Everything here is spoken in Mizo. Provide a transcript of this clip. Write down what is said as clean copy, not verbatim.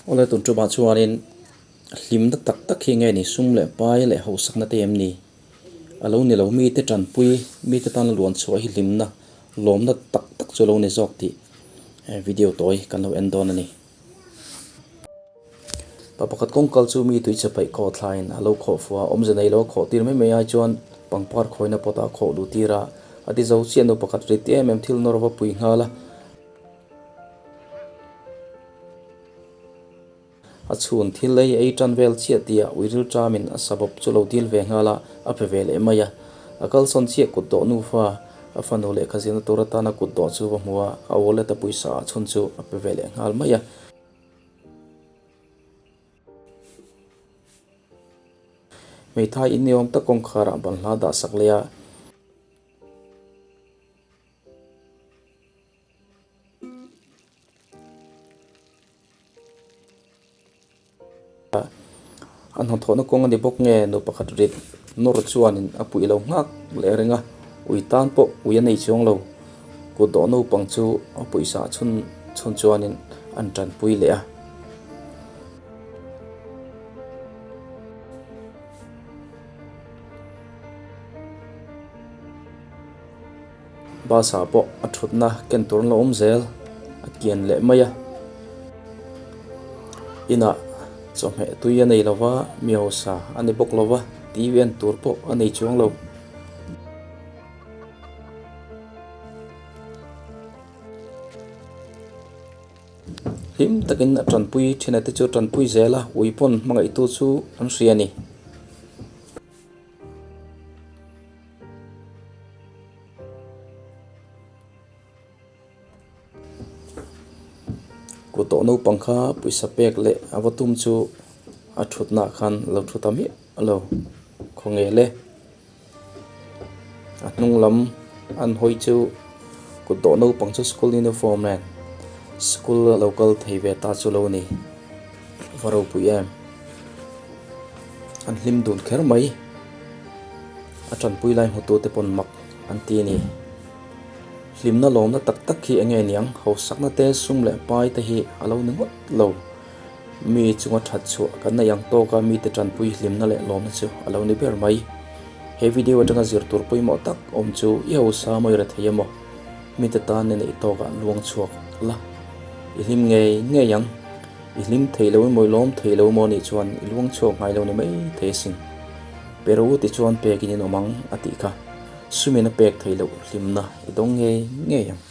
Awle tun tumah chuanin hlimna tak tak hi nge ni sum leh pai leh hausakna te em ni? A lo ni lo mite tanpui mite tana luan chhuah hi hlimna lawmna tak tak chu a lo ni zawk tih video tawi kan lo en dawn a ni. Pa pakhat kawngkal chu mi tui che paih khawh thlaiin a lo khawh fuh a, awmze nei lo a khawh tir mai mai ai chuan pangpar khawina pot ah a khawh luh tir a, a ti zo chiah nu pakhat rit em em thil nawr va pui nghal a. A chhun thil ei ei tan vel chiah tih ah uiril ṭamin a sabawp chu lo dil ve nghal a, a pe ve leh mai a. A kalsawn chiah kut dawh nufa a fanu lehkha zirna tur atana kut dawh chu va hmu a, a wallet a pawisa ah chhun chu a pe ve leh nghal mai a. Hmeithai in ni awm tak kawngkhar ah banhla dah sak leh a. A hnathawhna kawng a ni bawk nge nu pakhat rit nawr chuanin a puih lo nghak leh reng a, ui tan pawh ui a nei chuang lo. Kut dawh naupang chu a pawisa chhun chhun chuanin an tanpui leh a. Bus ah pawh a thutna ken tur an lo awm zel a kian leh mai a inah chawhmeh tui a nei lo va mi hausa a ni bawk lo va T V en tur pawh a nei chuang lo. Hlim takin a tanpui thin a te chu tanpui zel a ui pawn hmangaihtu chu an hria a ni. Kut tawh naupang kha pawisa pek leh a va tum chu a thutna ah khan lo thu ta miah lo khawnge le a hnung lam an hawi chu kut dawh naupang chu school uniform nen school a lo kal thei ve ta chu lo ni va ropui em. An hlim dun kher mai. A tanpui lai hmutu te pawn mak an ti a ni. Hlimna lawmna tak tak hi enge niang? Hausakna te, sum leh pai te hi a lo ni ngawt lo. Mi chunga that chhuah kan neih ang tawka mite tanpui hlimna leh lawmna chu a lo ni ber mai. He video atanga zir tur pawimawh tak awm chu i hausa mawi ra thei emaw? Mite tan ni neih tawkah luang chhuak la i hlim ngei ngei ang. I hlim thei lo emaw i lawm thei lo emaw nih chuan i luang chhuak ngai lo ni mai thei asin. Pero ti chuan pekin in awm ang a tih kha. Sumin a pek thei loh hlimna i dawng ngei ngei ang.